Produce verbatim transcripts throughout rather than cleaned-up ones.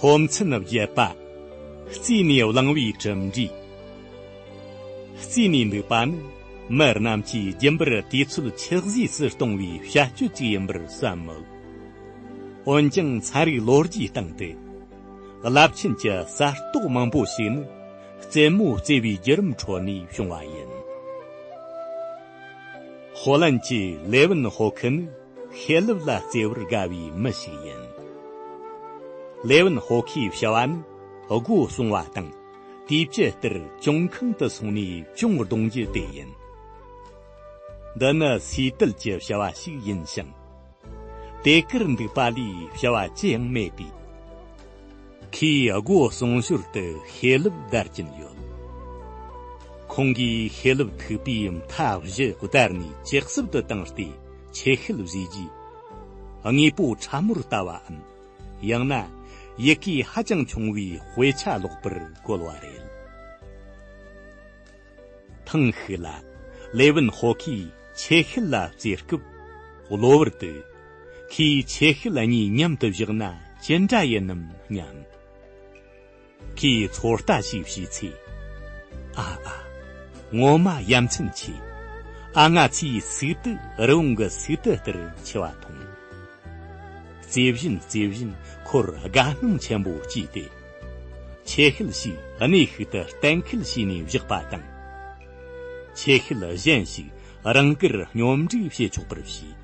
སློབ་ཚན་བརྒྱད་པ། རྩིས་ནས་བླངས་པའི་གྲུབ་འབྲས། རྩིས་ནས་འདུག་པ་ནི། མི་རྣམས་ཀྱིས་རྒྱུན་པར་དུས་ཚོད་ཆུད་ཟོས་སུ་གཏོང་བའི་བྱ་སྤྱོད་ཅིག་ཡིན་པར་བསམ་མོད། འོན་ཀྱང་ཚན་རིག་ལོ་རྒྱུས་སྟེང་དུ། རླབས་ཆེན་གྱི་གསར་རྟོགས་མང་པོ་ཞིག་ནི། རྩེད་མོ་རྩེ་བའི་བརྒྱུད་རིམ་ཁྲོད་ནས་བྱུང་བ་ཡིན། ཧོ་ལན་གྱི་ལེ་ཝིན་ཧོ་ཁི་ནི། ཤེལ་ལེབ་ལ་རྩེ་བར་དགའ་བའི་མི་ཞིག་ཡིན། ལེ་ཝིན་ཧོ་ཁིའི་བྱ་བ་ནི་སྒོ་སྲུང་བ་དང་། དུས་བཅད་ལྟར་གྱོང་ཁང་དུ་སོང་ནས་གྱོང་རྡུང་རྒྱུ་དེ་ཡིན། འདི་ནི་སུའེ་ཏེལ་གྱི་བྱ་བ་ཞིག་ཡིན་ཞིང་། དེ་གར་འདུག་པ་ལས་བྱ་བ་ཅི་ཡང་མེད་པས། ཁོས་སྒོ་སྲུང་ཞོར་དུ་ཤེལ་ལེབ་བརྡར་གྱིན་ཡོད། ཁོང་གིས་ཤེལ་ལེབ་མཐུག་པའི་མཐའ་བཞི་བརྡར་ནས་ཇེ་ཟབ་ཏུ་བཏང་སྟེ་ཆུ་ཤེལ་བཟོས་རྗེས། དངོས་པོ་ཕྲ་མོར་ལྟ་བའམ། ཡང་ན། ཡི་གེ་ཧ་ཅང་ཆུང་བའི་དཔེ་ཆ་ཀློག་པར་བཀོལ་བ་རེད། ཐེངས་ཤིག་ལ། ལེ་ཝིན་ཧོ་ཁིས་ཆུ་ཤེལ་ལ་རྩེ་སྐབས། གློ་བུར་དུ། ཁོས་ཆུ་ཤེལ་གཉིས་མཉམ་དུ་བཞག་ན་ཅི་འདྲ་ཡིན་ནམ་སྙམ། ཁོས་ཚོད་ལྟ་ཞིག་བྱས་ཚེ། ཨ་ཨ། ངོ་མ་ཡ་མཚན་ཆེ། ཨ། ང་ཚོའི་སུའེ་ཏེལ་རི་བོང་གི་སུའེ་ཏེལ་ལྟར་ཆེ་བ་མཐོང་། རྩེ་བཞིན་རྩེ་བཞིན་ཁོར་དགའ་སྣང་ཆེན་པོ་སྐྱེས་ཏེ། ཆུ་ཤེལ་ཞིག་གནས་ཤིག་ཏུ་གཏན་འཁེལ་བྱས་ནས་བཞག་པ་དང་། ཆུ་ཤེལ་གཞན་ཞིག་རང་དགར་སྙོམས་སྒྲིག་བྱེད་ཆོག་པར་བྱས།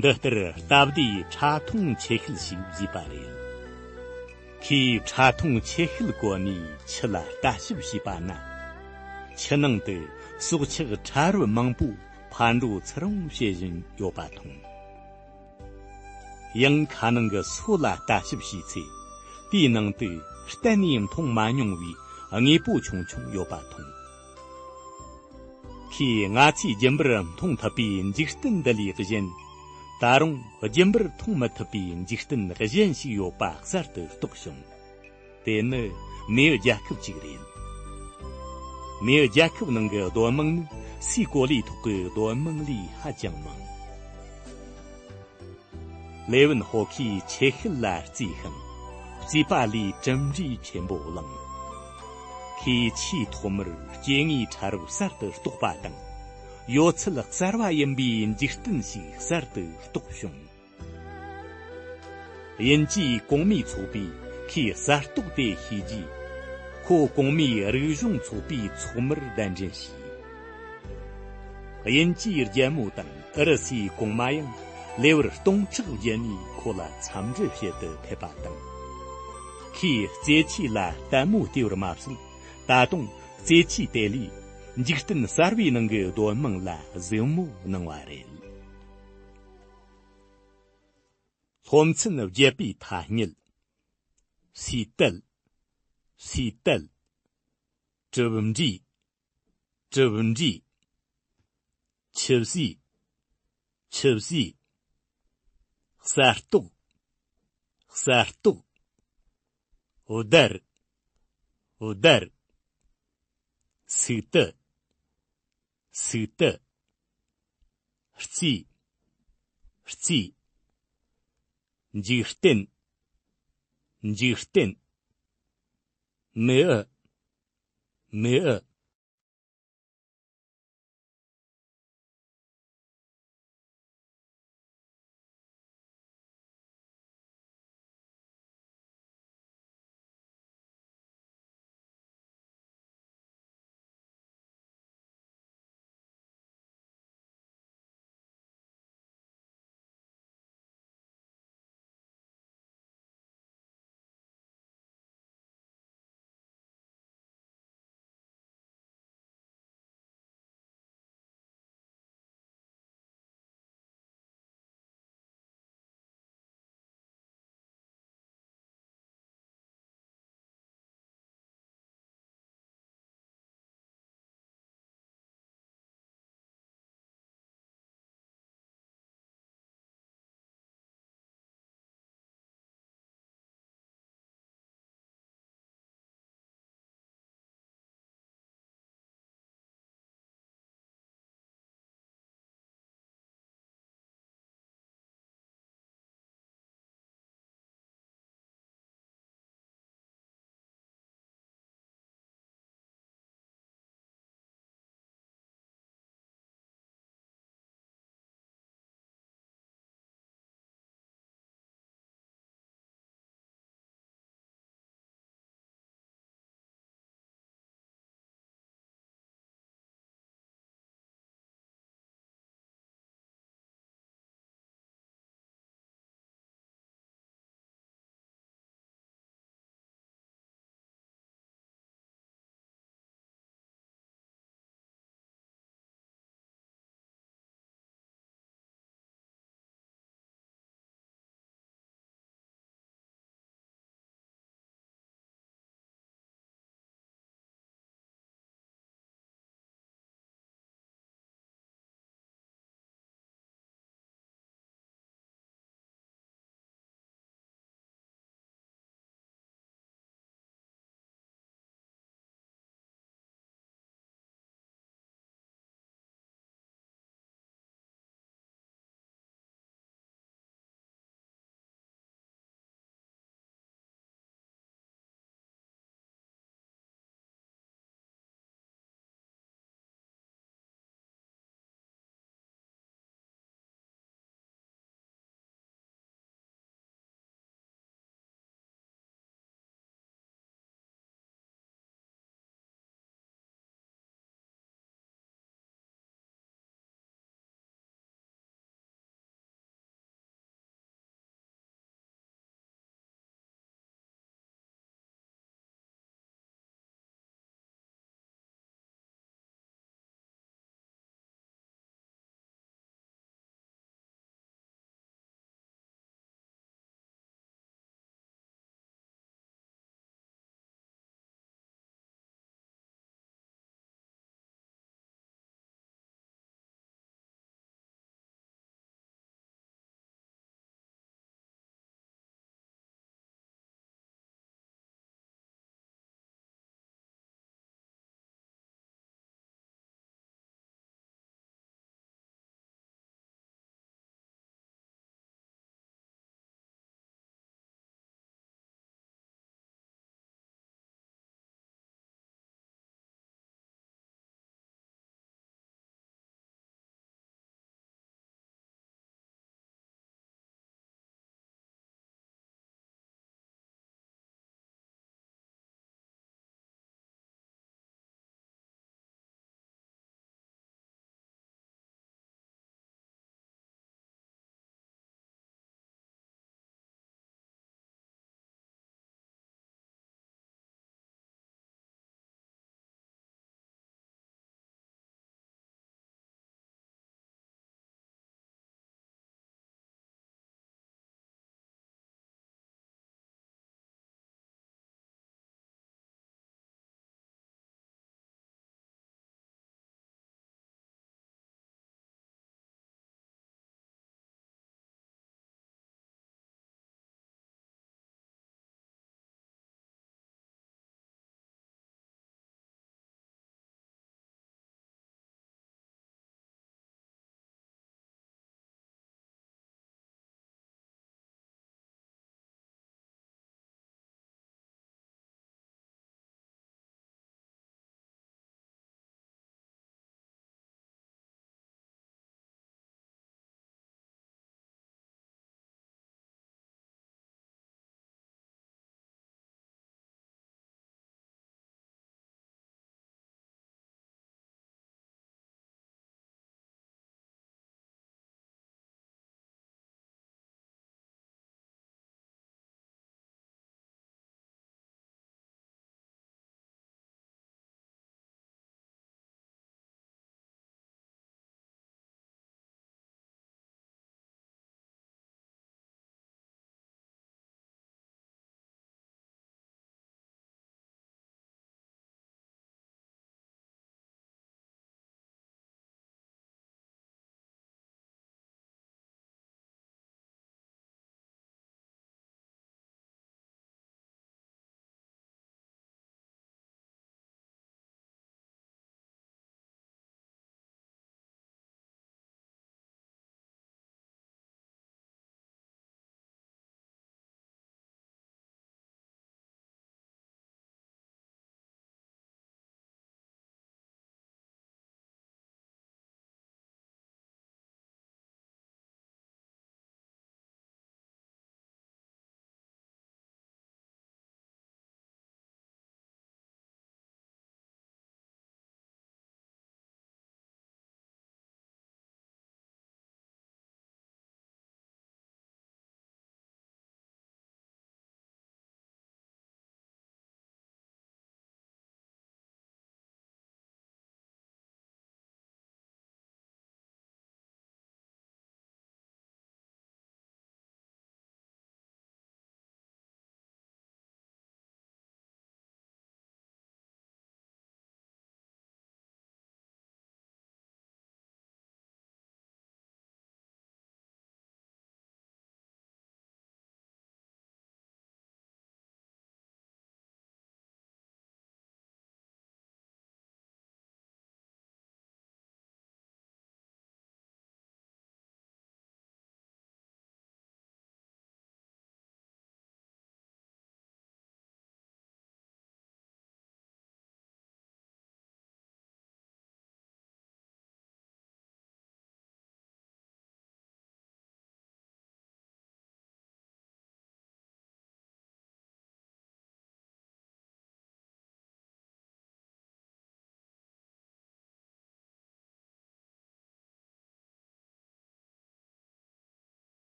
འདི་ལྟར་སྟབས་བདེའི་ཕྲ་མཐོང་ཆུ་ཤེལ་ཞིག་བཟོས་པ་རེད། ཁོས་ཕྲ་མཐོང་ཆུ་ཤེལ་བཀོལ་ནས་ཆུ་ལ་ལྟ་ཞིབ་བྱས་པ་ན། ཆུ་ནང་དུ་སྲོག་ཆགས་ཕྲ་རབ་མང་པོ་ཕར་འགྲོ་ཚུར་འོང་བྱེད་བཞིན་ཡོད་པ་མཐོང་། ཡང་ཁ་ནང་གི་སོ་ལ་ལྟ་ཞིབ་བྱས་ཚེ། དེའི་ནང་དུ་གཏན་ནས་མཐོང་མ་མྱོང་བའི་དངོས་པོ་ཆུང་ཆུང་ཡོད་པ་མཐོང་། ཁོས་ང་ཚོས་རྒྱུན་པར་མཐོང་ཐུབ་པའི་འཇིག་རྟེན་འདི་ལས་གཞན། ད་རུང་རྒྱུན་པར་མཐོང་མི་ཐུབ་པའི་འཇིག་རྟེན་གཞན་ཞིག་ཡོད་པ་གསར་དུ་རྟོགས་བྱུང་། དེ་ནི་མེའུ་རྒྱལ་ཁབ་ཅིག་རེད། མེའུ་རྒྱལ་ཁབ་ནང་གི་སྡོད་དམངས་ནི་སའི་གོ་ལའི་ཐོག་གི་སྡོད་དམངས་ལས་ཧ་ཅང་མང་། ལེ་ཝིན་ཧོ་ཁིས་ཆུ་ཤེལ་ལ་རྩིས་ཤིང་། རྩིས་པ་ལས་གྲུབ་འབྲས་ཆེན་པོ་བླངས། ཁོས་ཆེས་ཐོག་མར་སྐྱེ་དངོས་ཕྲ་རབ་གསར་དུ་རྟོགས་པ་དང་། ཡོད་ཚད་གསར་བ་ཡིན་པའི་འཇིག་རྟེན་ཞིག་གསར་དུ་རྟོགས་བྱུང་། དབྱིན་ཇིའི་གོང་མའི་ཚོགས་པས་ཁོའི་གསར་རྟོགས་དེ་ཤེས་རྗེས། ཁོ་གོང་མའི་རིག་གཞུང་ཚོགས་པའི་ཚོགས་མིར་གདན་འདྲེན་བྱས། དབྱིན་ཇིའི་རྒྱལ་མོ་དང་ཨུ་རུ་སུའི་གོང་མ་ཡང་ལེ་བར་སྟོང་ཕྲག་བརྒྱུད་ནས་ཁོ་ལ་འཚམས་འདྲི་བྱེད་དུ་ཕེབས་པ་དང་། ཁོས་རྩེད་ཆས་ལ་ལྟད་མོ་བལྟས་པར་མ་ཟད། ད་དུང་རྩེད་ཆས་དེ་ལས་འཇིག་རྟེན་གསར་བའི་ནང་གི་སྡོད་དམངས་ལ་གཟིགས་མོ་གནང་བ་རེད། སློབ་ཚན་བརྒྱད་པའི་ཐ་སྙད། སུའེ་ཏེལ། སུའེ་ཏེལ། གྲུབ་འབྲས། གྲུབ་འབྲས། ཆུད་ཟོས། ཆུད་ཟོས། གསར་རྟོགས། གསར་རྟོགས། བརྡར། བརྡར། སུའེ་ཏེལ། སུའེ་ཏེལ། རྩིས། རྩིས། འཇིག་རྟེན། འཇིག་རྟེན། མེའུ། མེའུ།